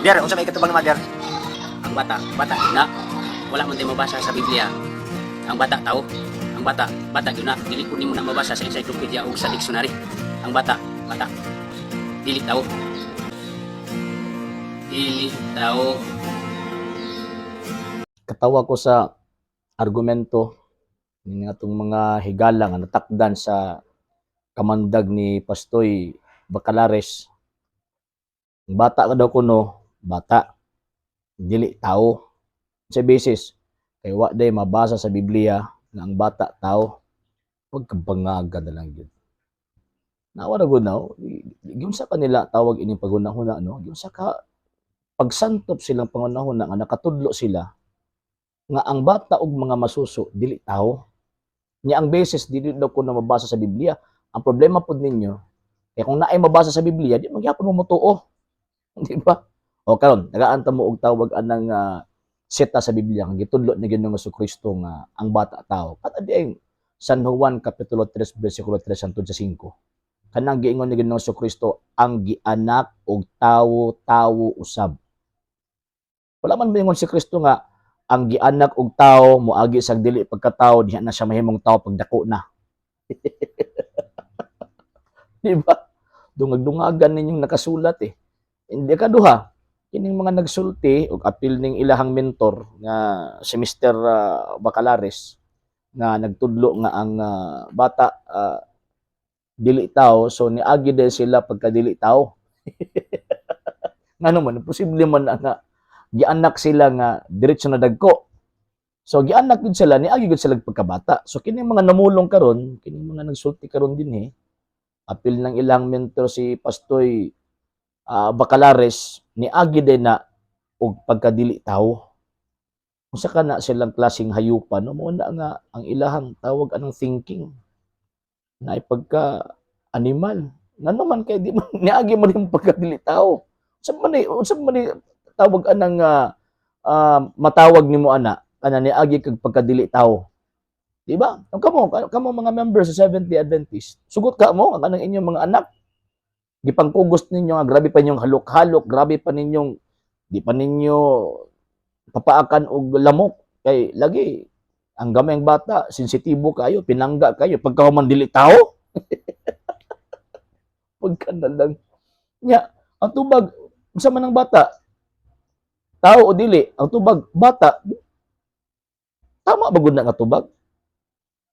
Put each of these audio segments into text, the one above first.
Der, unsa may katubang, mother? Ang bata, bata na. Wala man tay mabasa sa Biblia. Ang bata tao. Ang bata, bata gyud na. Dili ko nimo na mabasa sa encyclopedia o sa dictionary. Ang bata, bata. Dili tao. Dili tao. Katawa ko sa argumento ni atong mga higala nga natakdan sa kamandag ni Pastoy Bacalares. Ang bata ka daw kuno, bata, dili tao. Sa basis, kay wa day mabasa sa Biblia nga ang bata tao. Pagkabangaga na lang yun. Nawa na gud now, giunsa ka nila tawag ining paghunahuna, no? Giunsa ka pagsantop silang pangunahuna nga nakatudlo sila nga ang bata og mga masuso dili tao. Nya ang basis, dili daw ko na mabasa sa Biblia. Ang problema pod ninyo, kay kung naay mabasa sa Biblia, di magyapon mo motuo. Di ba? O karon, nagaanta mo og tawag anang seta sa Biblia nga gitudlo ni Ginoong Kristo nga ang bata tao. At adi ay San Juan kapitulo 3 bersikulo 3 hangtod sa 5. Kanang giingon ni Ginoong Kristo ang gianak og tawo, tawo usab. Wala man moingon si Kristo nga ang gianak og tao moagi sa dili pagkatao, diha na siya mahimong tao pagdako na. Di ba? Dungag-dungagan ninyong nakasulat eh. Hindi ka duha. Kining mga nagsulti og apil ning ilahang mentor nga si Mr. Bacalares nga nagtudlo nga ang bata dili tao, so niagi din sila pagkadili tao. Ngano man posible man na nga gianak sila nga diretso na dagko. So gianak gid sila, niagi gid sila pagkabata. So kining mga namulong karon, kining mga nagsulti karon dinhi, apil ng ilang mentor si Pastoy Bacalares, niagi din na og pagkadili tao. Unsa ka na silang klaseng hayupan, no? Mo na nga ang ilahang tawag anong thinking na pagka animal. Ngano man kay di man niagi man yung pagkadili tao. Unsa man ni tawag anang matawag nimo ana kana niagi kag pagkadili tao? Di ba? Ang kamo, kamo mga members sa Seventh-day Adventist, sugot ka mo ang kanang inyong mga anak. Gipangkugos ninyo nga grabe pa ninyong halok-halok, grabe pa ninyong di pa ninyo papaakan og lamok kay lagi ang gamayng bata sensitibo kayo, pinangga kayo pagka man dili tao. Pagka na lang. Nya, ang tubag, unsa man ang bata? Tao o dili? Ang tubag, bata. Tama ba gud na nga tubag?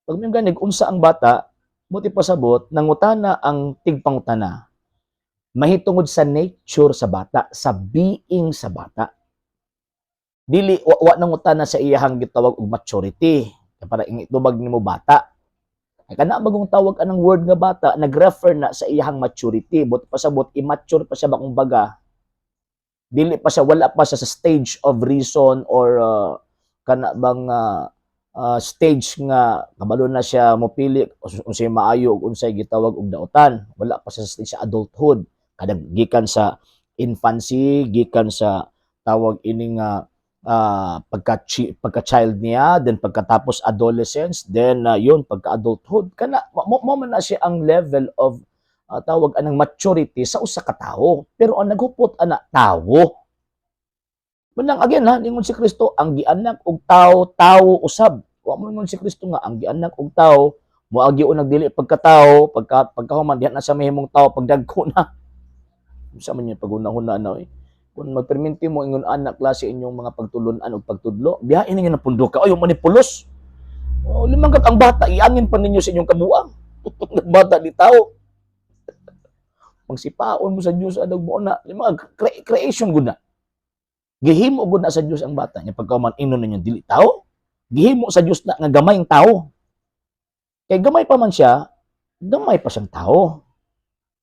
Pag may ganig unsa ang bata, buti pasabot, nangutana ang tigpangutana. Mahitungod sa nature sa bata, sa being sa bata. Dili wa nangutana sa iyahang gitawag og maturity. Para tubag nimo bata. Ay kana bagong tawag anang word nga bata, nag-refer na sa iyahang maturity. Buti pasabot, immature pa siya ba kung baga. Dili pa siya, wala pa siya sa stage of reason or kana bang stage nga kabalo na siya mopili unsay maayo ug unsay gitawag og dautan. Wala pa siya sa stage sa adulthood. Kada gikan sa infancy, gikan sa tawag ining pagka pagka child niya, then pagkatapos adolescence, then yun pagka adulthood. Kana mo man na siya ang level of tawag anang maturity sa usa ka tawo. Pero ang naghupot ana tawo. Manang again ha, ningon si Kristo ang gianak og tao, tawo usab. Wa mo ingon si Kristo nga ang gianak og tao moagi og nagdili pagkatao, pagkahuman diha na siya mahimong tao pagdagko na. Unsa man yung paghuna-huna na eh. Kung magperminti mo ingon anak klase inyong mga pagtulun-an og pagtudlo, biyain ninyo na pundo ka. Oy, manipulos. Oh, limang ang bata iangin pa ninyo sa inyong kabuang. Bata di tao. Pangsipaon mo sa Dios adag mo na, limang creation gud na. Gihimo gud na sa Dios ang bata nya pagkahuman ingnon ninyo dili tao. Gihimo sa Dios na nga gamay ang tao. Kay gamay pa man siya, gamay pa siyang tao.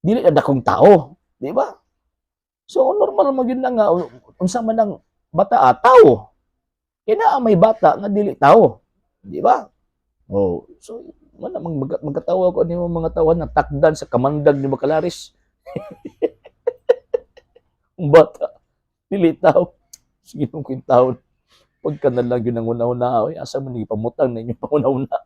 Dili na dakong tao, di ba? So normal man gyud na nga unsa man ang bata, tao. Kay naa may bata nga dili tao, di ba? Oh, so man namang magkatawa ko nimo mga tawan na takdan sa kamandag ni Bacalares. Ang bata dili tao. Sige nung taon. Pagka na lang yun ang una-una, oy, asa man pamutang na inyong panguna-una.